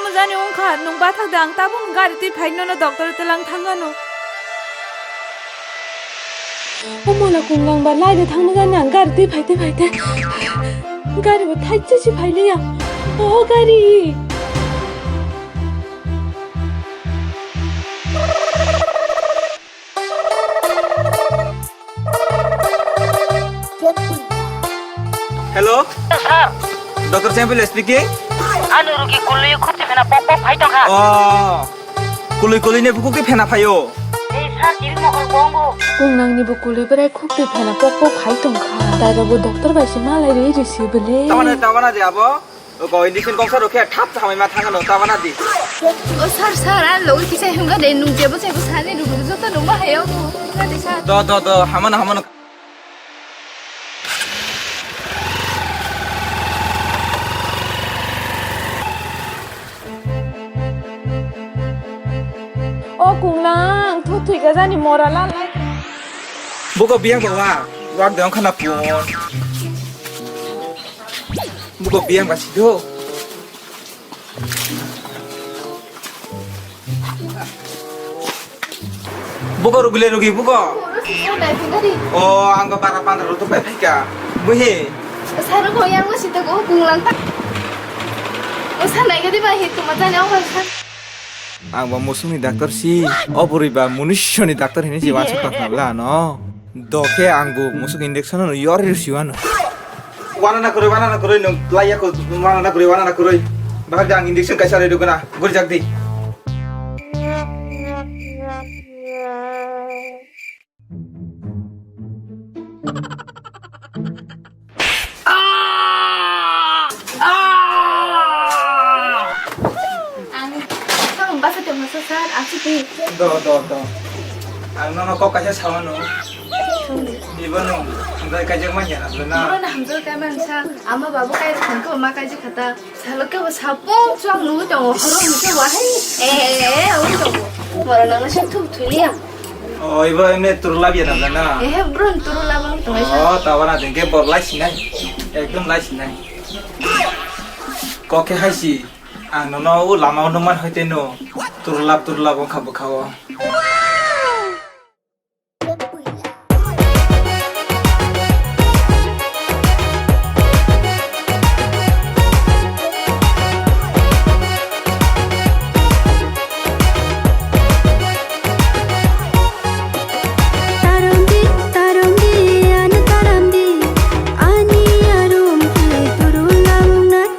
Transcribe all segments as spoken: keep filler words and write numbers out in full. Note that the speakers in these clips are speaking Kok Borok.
Mujani wngkha, nwng bathak de ang tabuk gari twi phai nono doctor twi lang thangano. O mola kung lang ba lai de thangma jani ang gari twi phai twi phai twi. Gari bo thaisa si phai liya. O gari. Hello? Sir. Doctor Sampil speaking. Ano rugi kului khukti phena pok pok phai tongkha. Oh. Kului kului ne bukuk ti phena phaio. Ei sir, chiri mokol bongo. Kungnang ni bo kului berai khukti phena pok pok phai tongkha. Dai rogo doctor bai se malai ri ri si bele. Tabana, tabana de abo. Ogo, injection kok saro khe thap hamai ma thangano, tabana di. O sir, sir, ang logi kisa himga de, nung jebo jebo sani rugu joto nung ma hayo, nung ma de sir. Do, do, do, hamano, hamano. O kungnang, thu thwi ka jani mora la lai. Buko biyang ba wa, wak de ongkhana pon. Buko biyang ba sido. Buko rugile rugi buko. Oro sisya nai phungari. O, ang ba bara pandra roto pai phaika. Buhi. Saro ko yang lo sita ko kung lang ta. O sa nai gadi ba he tu mata ne o sa. Ang ba musung ni doctor si. O buri ba munusyo ni doctor hini si wa chukta khabla no. Doke ang bu musuk injection no yori rusiwano. Wana na kuroi, wana na kuroi, nung laiya ko, wana na kuroi, wana na kuroi. Bahar jang injection kaisa roi dukana, gurjak di. Ang, ang basa tongmasa sir, aswk di. Do, do, do. Ang nono kok kaisa sawano. Ibono hamjak kaijak manya na. Ibono hamjak kai mansa. Ama babu kai thangko ma kaijak khata. Salo kebo sapung chuang nugwi tongo. Horo hwnkhe wahai. Eh, eh, eh, eh, ui tongo. Moro nangno se thuk thuli ang. O, ibo emne turu labya na na. Eh, bro, turu labang tongo. O, tabana dengke bor lai sinai. Ekdom lai sinai. Kok khe hai si. Ang nono o lama o nukman hoite no. Turu lab, turu lab wngkha bwkha o. Taromdi, taromdi, ano taramdi, ani arum ke turula ungnai.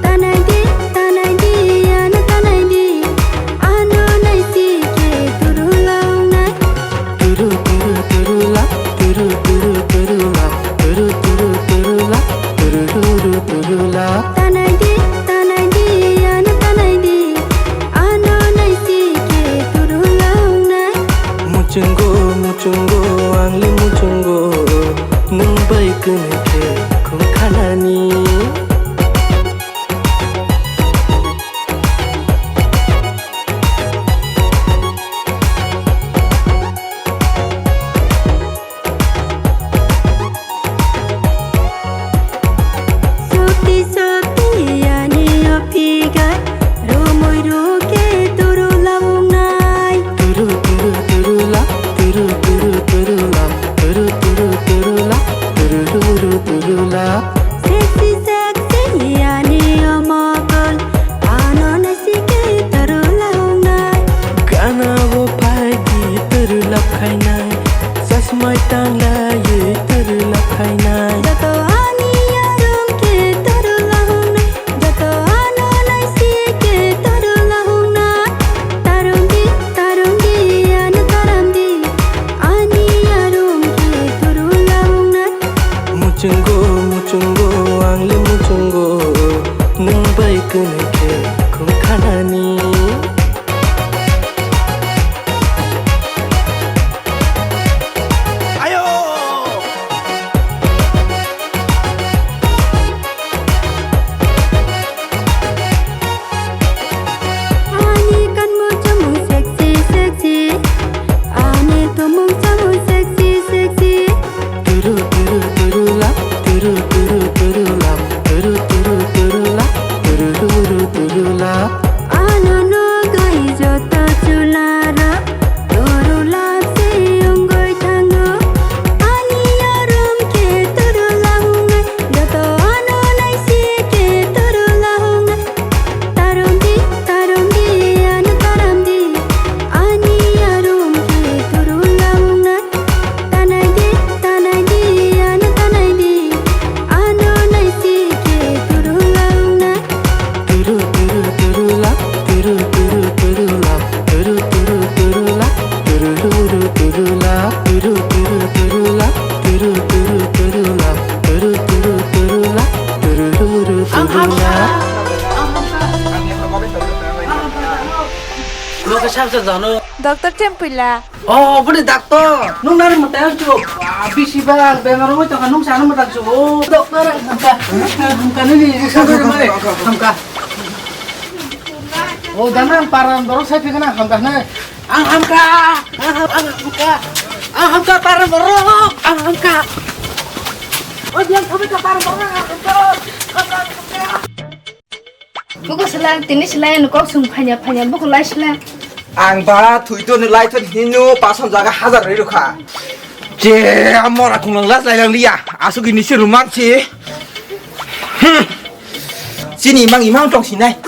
Tanaidi, tanaidi, ano tanaidi, ano naisi ke turula ungnai. Turu, turu, turula, turu, turu, turula, turu, turu, turula, turu, turu, turula. Tanaidi, tanaidi, ano tanaidi, ano naisi ke turula ungnai. Muchungo, muchungo, ang le muchungo, nwng bai kwnwi khe khum khanani. Soti soti ani o figure, romoi ro ke turu la ungnai. Turu turu turu la, turu turu turu la, turu turu turu la, turu turu turu la. Sexy sexy ani o mokol, ano naisi ke turu la ungnai. Gana o phaidi turu la khainai. Chasmai tanglaiwi turu la khainai. Joto ani arum ke turu la hungnai. Joto ano naisi ke turu la hungnai. Tarumdi, tarumdi, ano taramdi. Ani arum ke turu la hungnai. Muchungo, muchungo, ang le muchungo. Nwng bai kwnwi khe khum khanani. Ayo, Ang hamkha. Ang hamkha. Ang hamkha. Doktor Chempila. Oh, bini doctor. Nung nani mwtai ang chu. Bisi ba bemar oi tongkha nung sana mwtai chu. Oh, doctor ang hamkha. Hamkha nini. Hamkha. Oh, dana ang paran borok sai phikna hamkha na. Ang hamkha. Ang ham-, ang hamkha. Ang hamkha paran borok. Ang hamkha. Oh, diang kami ka paran borok ang hamkha. Ang hamkha. Buku selang, tini selang, kok sung phanya phanya, buku lai selang. Ang ba thwi to ni lai to hino pasam jaga hazar rwi rukha. Je amora kung lang las lai lang liya. Asuk ini si ruman si. Hmm. Sini imang imang tong sinai.